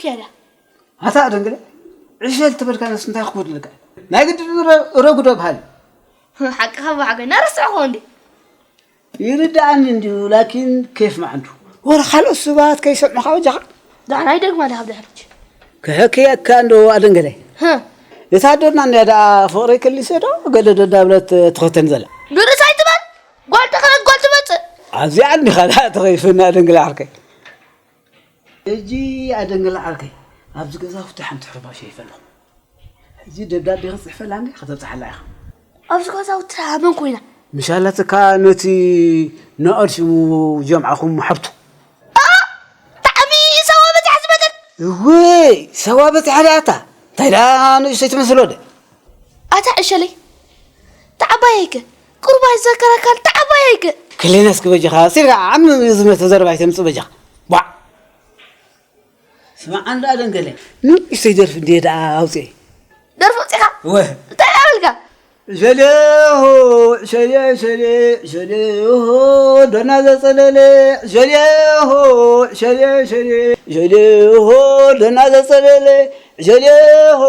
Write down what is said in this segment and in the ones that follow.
ገለ ኣታ ደንግለ ዕሸል ትበልካነስ እንታይ ክጎድለካ? ናይ ግድን ረጉዶ በሃል። ሓቅኻ ብሓገ ናረስዕኹ እንዴ? ይርድኣኒ እንድዩ፣ ላኪን ኬፍ መዓንቱ። ወረ ካልኦት ሰባት ከይሰምዑኻ በጃኻ። ዳዕራይ ደግማ ዳሃብ ድሕርች። ክሕክየካ እንዶ ኣደንገለይ። እታ ኣዶና እንድያ ደኣ ፍቕሪ ከሊሰ ዶ ገለ ዶ እንዳብለት ትኸተን ዘላ። ብርእሳ ኣይትበል። ጓል ተኸለት ጓል ትመጽእ። ኣብዚኣ እንዲኻ ደኣ ተኸይፍና ኣደንገለ ዓርከይ። እጂ ኣደንገለ ዓርከይ፣ ኣብዚ ገዛውቲ ሓንቲ ሕርባሽ ይፈልኹ። ሕጂ ደብዳቤ ክጽሕፈላ እንዴ ከተብጽሓላ ኢኻ። ኣብዚ ገዛውቲ መን ኮይና? ምሻላትካ ነቲ ንኣድ ሽሙ ጀምዓኹም ሓብቱ። ኣ! ብጣዕሚ ሰዋ በዚሓ ዝመጠት። እወይ፣ ሰዋ በዚሓ ደኣ ኣታ። እንታይ ደኣ ንእሽተይ ትመስሎ ደ? ኣታ ዕሸለይ፣ ተዓባየይከ? ቁርባይ ዘከረካል ተዓባየይከ? ክሌናስ ክበጃኻ፣ ሲልካ ዓም ዝመተ ዘረባ ኣይተምጽእ በጃኻ። ቧዕ! ስማዕ እንዳ ደንገለ፣ ንእሽተይ ደርፊ እንድየ ደኣ ኣውፅኤ። ደርፊ ኣውፂኻ? እወ። እንታይ ደኣ በልካ? ሸሌሆ፣ ሸሌ፣ ሸሌ፣ ሸሌሆ፣ ዶና ዘጸለለ፣ ሸሌሆ፣ ሸሌ፣ ሸሌ፣ ሸሌሆ፣ ዶና ዘጸለለ፣ ሸሌሆ፣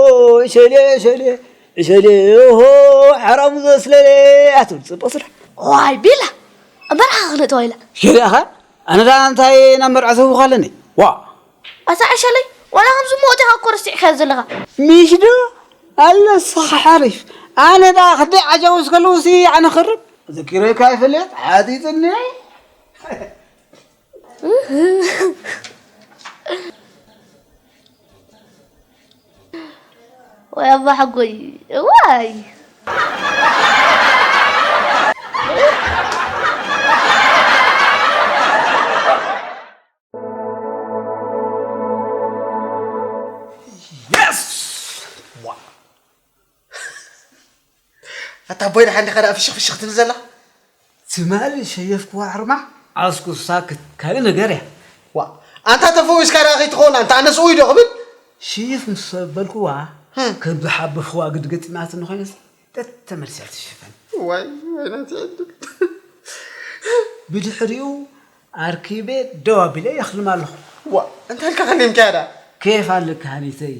ሸሌ፣ ሸሌ፣ ሸሌሆ፣ ሓራሙ ዘስለለ፣ ኣትብል ጽቡቕ ስራሕ። ዋይ ቢላ፣ ኣብ መርዓ ክነእትዋ ኢላ። ሸሌ ኣኻ? ኣነ ደኣ እንታይ ናብ መርዓ ዘህውኽ ኣለኒ? ዋ! ኣታ ዕሸለይ፣ ዋላ ከምዚ ሞት ኢኻ እኮ ረሲዕካዮ ዘለኻ። ምሽ ዶ? ኣለስኻ ሓሪፍ። ኣነ ደኣ ክንደይ ዓጃውስ ከለዉሲ ኣነ ኸርብ። ዘኪረካ ኣይፈልጥ፣ ሓጺጽኒ። ወይ ኣባ ሓጎይ፣ እዋይ። የስ! ዋ! ኣታ ኣቦይ ደሓን ዲኻ ደኣ ፍሽኽ ፍሽኽ ትብል ዘላ? ትማሊ ሸየፍክዋ ሕርማ ዓስኩሳ ክት-፣ ካልእ ነገር እያ። ዋ፣ ኣንታ ተፈዊስካ ደኣ ከይትኸውን፣ ኣንታ ኣነስ ኡይ ዶ ክብል? ሽይፍ ምስ በልክዋ፣ ህም። ከም ዝሓበኽዋ ግዲ ገጢማትኒ ኮይነስ፣ ተተመልስያ ትሽፈን። ዋይ፣ ዋይ፣ ናተይ ዕድል። ብድሕሪኡ ኣርኪበ ደው ኣቢለ የኽልም ኣለኹ። ዋ፣ እንታይ ኢልካ ከሊምካያ ደኣ? ኬፍ ኣለካ ሃኒተይ።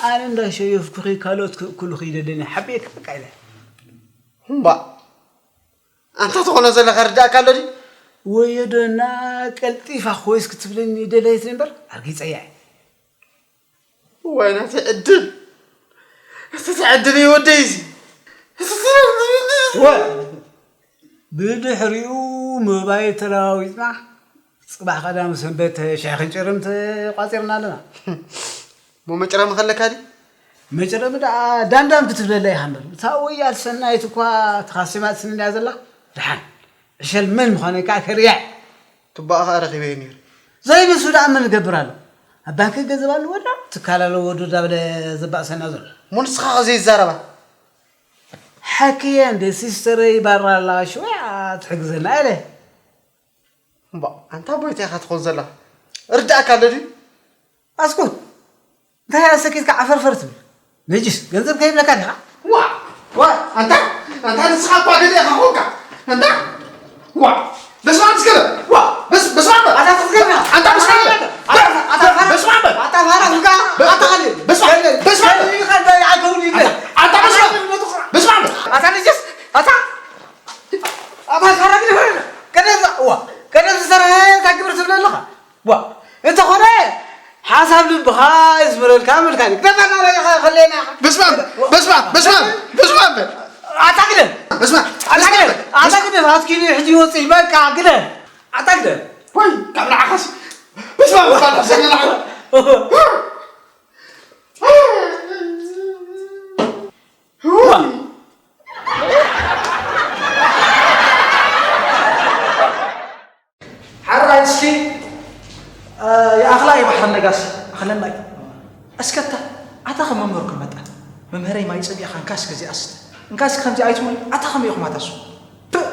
ኣነ እንዳሸየፍኩኺ ካልኦት ክእክሉኺ ይደለኒ፣ ሓቢኤ ክበቃ ኢለ። እምባእ። ኣንታ ትኾኖ ዘለኻ ርዳእካ ኣሎ ድዩ? ወዮ ዶ እና ቀልጢፋ ኮይስ ክትብለኒ ደለየት እምበር ኣርጊጸያ እየ። ዋይ ናተይ ዕድል። እቲ ዕድል እዩ ወደይ እዚ። ወ-፣ ብድሕሪኡ ሞባይል ተለዋዊጥና ጽባሕ ቀዳም ሰንበት ሻሂ ክንጭርም ተቋጺርና ኣለና። እሞ መጭረሚ ከለካ ድዩ? መጭረሚ ደኣ ዳንዳን ክትብለላ ኢኻ እምበር። እታ ወያል ሰናይት እኳ ተኻሲማ ትስንዳ ዘላ። ደሓን። ዕሸል መን ምዃነይ ከኣ ከርእያ እየ። ቱባኣ ከኣ ረኺበዮ ነይረ። ዘይንሱ ደኣ መን ይገብር ኣሎ? ኣብ ባንኪ ገንዘብ ኣለዎ ዶ? ትካል ኣለዎ ዶ? እንዳበለ ዘባእሰና ዘሎ። እሞ ንስኻ ከ ዘይዛረባ? ሓኪየ እንደ ሲስተረይ ባራ ኣላ ሽወያ ትሕግዘና ኢለ። እምባ፣ ኣንታ ኣቦይ እንታይ ኢኻ ትኾን ዘለኻ? እርዳእካ ኣሎ ድዩ? ኣስኩት! እንታይ እያ ሰኪትካ ዓፈርፈር ትብል? ነጅስ፣ ገንዘብ ከይብለካ ዲኻ? ዋ! ዋ! ኣንታ፣ ኣንታ ንስኻ እኳ ገለ ኢኻ ኾንካ። ኣንታ! ዋ! በስመ ኣብ እስከ በል። ዋ! በስ-፣ በስመ ኣብ በል። ኣታ ትዝገብ ኢኻ። ኣንታ በስመ ኣብ በል። ኣታ፣ ኣታ ፋራ። በስመ ኣብ በል። ኣታ ፋራ ኹንካ። በ-፣ ኣታ ኻሊ። በስመ ኣብ፣ በስመ ኣብ በል። ኻሊ ኢኻ እንታይ ይዓገቡኒ ይብለ። ኣንታ በስመ ኣብ። በስመ ኣብ በል። ኣታ ነጅስ፣ ኣታ፣ ኣታ ፋራ ግን ይኸውና። ቀደም፣ ዋ! ቀደም ዝሰራሕካዮ እንታይ ግብር ትብለ ኣለኻ? ዋ፣ እንተኾነ ሓሳብ ልብኻ ይስምረልካ ምልካ እዩ። ግደፈና በቃ፣ ከለና። በስመ ኣብ፣ በስመ ኣብ፣ በስመ ኣብ፣ በስመ ኣብ በል። ኣታ ግደፍ። በስመ ኣብ፣ ኣታ በስመ ኣብ ግደፍ። በል። ኣታ ግደፍ። ኣትኪኒ ሕጂ ወፅእ፣ በቃ ግደፍ። ኣታ ግደፍ። ወይ፣ ካብ ንዓኻስ። በስመ ኣብ፣ በቃ፣ ሰሚዕና። ዋ። ሓራይ እስኪ፣ እ፣ ይኣኽላ እዩ ባሕሪ ነጋሲ፣ ኣኽለና እዩ። እስከ ኣታ፣ ኣታ ከም መምህርኩም መጣ። መምህረይ ማይ ጸቢእኻ እንካ እስከ እዚኣ ስተ። እንካ እስከ ከምዚ ኣይትበሉ፣ ኣታ ከመይ ኢኹም ኣታ እሱ? ፕእ!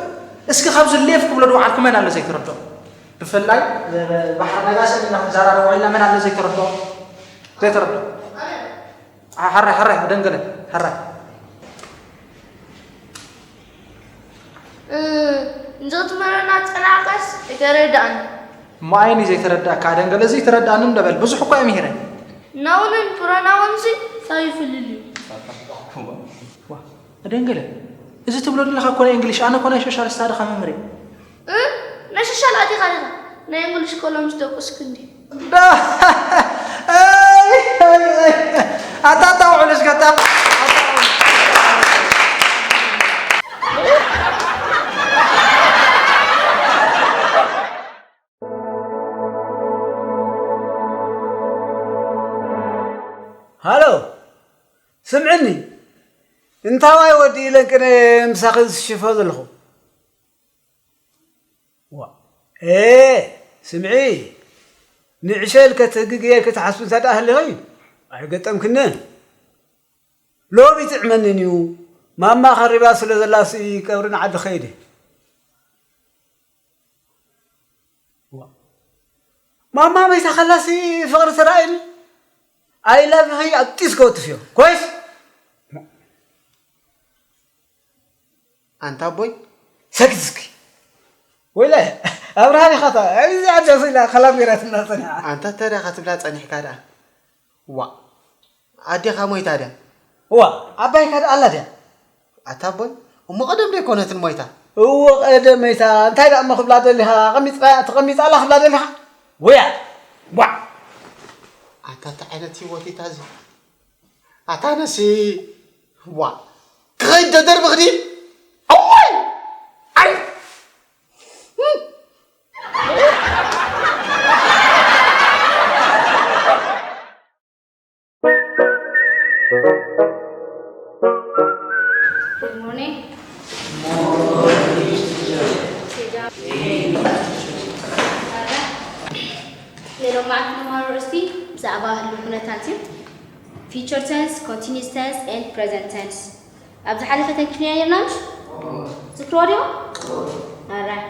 እስኪ ካብዚ ሌፍ ክብሎ ዝወዓልኩ መን ኣሎ ዘይተረድኦ? ብፍላይ፣ እ፣ ባሕሪ ነጋሲ እና ክንዘራረብ ውዒልና መን ኣሎ ዘይተረድኦ? ዘይተረድኦ? ኣ፣ ሕራይ፣ ሕራይ፣ ኣደንገለ፣ ሕራይ። እ፣ ንዝኽትምህረና ዝጸናሕካስ ኣይተረድኣንን። እሞ ኣየን እዩ ዘይተረድኣካ ኣደንገለ? እዚ ኣይተረድኣንን ዶ በል፣ ብዙሕ እኳ እየ ምሂረ። ናውንን ፕሮናውንሲ እንታይ ይፍልል እዩ? ዋ፣ ደንገለ፣ እዚ ትብሎ ዘለኻ እኮ ናይ እንግሊሽ፣ ኣነ እኮ ናይ ሶሻል ስታዲ ከመምር እየ። እ? ናይ ሶሻል ኣቲኻ ዲኻ? ናይ እንግሊሽ እኮ ሎምስ ደቁስክ እንዲ። ኣይ፣ ኣይ፣ ኣይ። ኣታ፣ ኣታ ውዕል እስከ፣ ኣታ። ሃሎ፣ ስምዕኒ። እንታዋይ ወዲ ኢለን ቅነ ምሳኺ ዝሽፈ ዘለኹ። ዋ፣ ኤ፣ ስምዒ፣ ንዕሸል ከትህግግየ ክትሓስብ እንተ ደኣ ህልኺ፣ ኣይገጠምክንን። ሎሚ ትዕመንን እዩ፣ ማማ ኸሪባ ስለ ዘላሲ ቀብሪ ንዓዲ ኸይደ። ዋ፣ ማማ መይታ ኸላሲ ፍቕሪ ተራእየኒ። ኣይ ላቭ ኺ ኣብ ጢስ ከወትፍዮ። ኮይስ? ኣንታ ኣቦይ፣ ሰክት እስኪ። ወይለ፣ ኣብርሃ ዲኻ እታ ኣብዚ ዓዲ ኣስኢላ ከላም ገይራትና ጸኒሓ። ኣንታ እንታይ ዲኻ ትብላ ጸኒሕካ ደኣ? ዋእ፣ ኣዴኻ ሞይታ ድያ? ዋእ፣ ዓባይካ ደኣ ኣላ ድያ? ኣታ ኣቦይ፣ እሞ ቀደም ዶ ኣይኮነትን ሞይታ? እወ ቀደም መይታ። እንታይ ደኣ እሞ ክብላ ደሊኻ? ቀሚጥካያ፣ ተቐሚጣ ኣላ ክብላ ደሊኻ? ወያ፣ ዋእ። ኣታ እንታይ ዓይነት ህይወት እዩ እታ እዚ? ኣታ ነሲ ዋ ክኸይድ ተደርብኽ ድዩ? እዋይ! ኣይ! Good morning. ንሎማዓንቲ ንመሃሮ ኣርእስቲ ብዛዕባ ህሉው ኩነታት እዩ። Future tense, continuous tense and present tense። ኣብ ዝሓለፈ ተንኪፍናዮ ነርና ምሽ? ዝክርዎ ዲኹም? ኣራይ።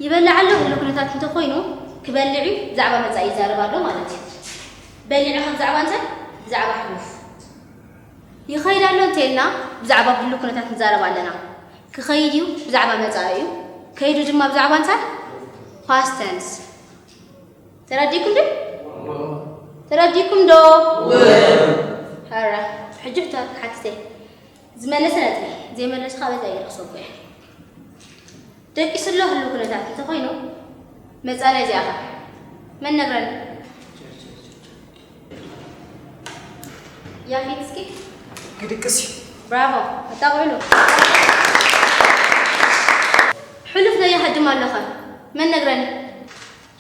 ይበልዕ ኣሎ ህሉው ኩነታት እንተኾይኑ ክበልዕ እዩ፣ ብዛዕባ መጻኢ ይዛረብ ኣሎ ማለት እዩ። በሊዑ ከ ብዛዕባ እንታይ? ብዛዕባ ሕሉፍ። ይኸይድ ኣሎ እንተኢልና ብዛዕባ ህሉው ኩነታት ንዛረብ ኣለና። ክኸይድ እዩ ብዛዕባ መጻኢ እዩ። ከይዱ ድማ ብዛዕባ እንታይ? Past tense። ተረዲእኩም ዶ? ተረዲእኩም ዶ? ሕራ፣ ሕጂ ሕቶ ክሓትት እየ። ዝመለሰ ነጥቢ፣ ዘይመለሱ ከዓ በዛ ኢለ ክሰጎ እየ። ደቂሱ ኣሎ ህሉው ኩነታት እንተኾይኑ፣ መጻኢ ናይዚኣ ኸ መን ነግረኒ? ያፌት እስኪ። ክድቅስ እዩ። ብራቮ፣ ኣጣቕዕሉ። ሕሉፍ ናይ ይሃድም ኣሎ ኸ መን ነግረኒ?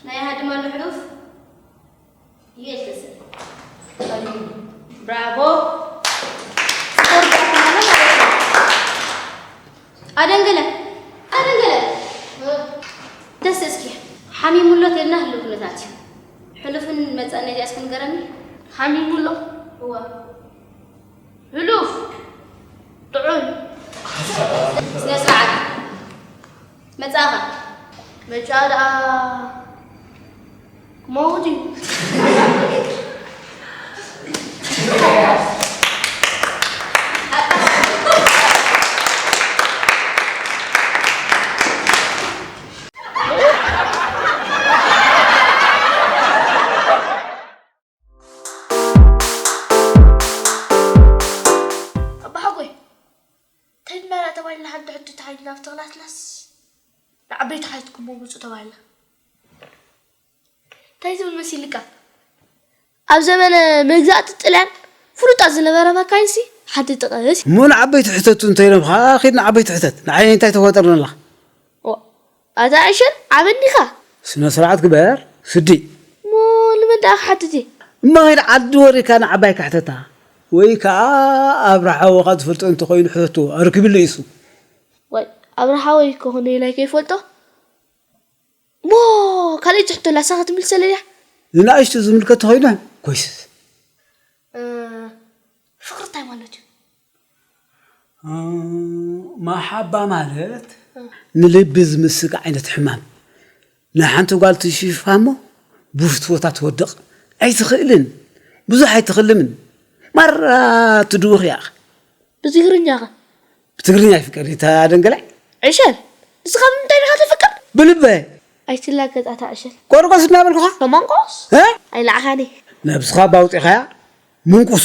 ናይ ይሃድም ኣሎ ሕሉፍ? ይገስስ። ብራቮ። ስፖርት ኣትማለ ማለት እዩ። ኣደንገለ፣ ኣደንገለ። ደስ እስኪ። ሓሚሙ ኣሎ ተልና ህሉው ኩነታት እዩ። ሕሉፍን መጻእን ነዚኣስ ክንገረኒ? ሓሚሙ ኣሎ? እወ። ህሉፍ። ጥዑም። ስነ ስርዓት። መጻኻ። መጫ ደኣ ክመውት እዩ። ኣባሓጎይ፣ እንታይ ድመራ ተባሂልና ሓንቲ ሕቶ ተሓይልና ኣብቲ ክላስናስ ንዓበይቲ ሓትኩም ምፁ ተባሂልና። እንታይ ዝብል መሲልካ? ኣብ ዘመነ መግዛእቲ ጥልያን ፍሉጣት ዝነበረ መካይንሲ ሓንቲ ጥቐስ። እሞ ንዓበይቲ ሕተቱ እንተኢሎምኻ ኺድ ንዓበይቲ ሕተት። ንዓይ እንታይ ተፈጠርንላ? ዋ፣ ኣታ ዕሸል ዓበኒኻ። ስነ ስርዓት ግበር ስዲ። እሞ ንመን ደኣ ክሓትት እየ? እሞ ኺድ ዓዲ ወሪድካ ንዓባይካ ሕተታ። ወይ ከኣ ኣብርሃ ወኻ ዝፈልጦ እንተኾይኑ ሕተትዎ። ኣርክብሉ ኢሱ። ዋይ ኣብርሃ ወይ ከኾነ ኢላይ ከይፈልጦ። እሞ ካልኣይቲ ሕቶ ላሳ ክትምልሰለይ እያ። ንናእሽቱ ዝምልከት ተኾይኑ ኮይስ። እ፣ ፍቕሪ እንታይ ማለት እዩ? እ፣ ማሓባ ማለት ንልቢ ዝምስግ ዓይነት ሕማም። ንሓንቲ ጓል ትሽፋ እሞ ብፍትወታ ትወድቕ። ኣይትኽእልን። ብዙሕ ኣይትኽልምን። ማራ ትድውኽ እያ። ብትግርኛ ኸ? ብትግርኛ ይፍቀር እታ ደንገላይ። ዕሸል፣ ንስኻ ብምንታይ ዲኻ ተፍቅር? ብልበ። ኣይትላገጽ ኣታ ዕሸል። ቆርቆስ እናበልኩኻ? ተመንቆስ? እ? ኣይለዓኻኒ። ነብስኻ ባውፂኻያ ምንቁስ።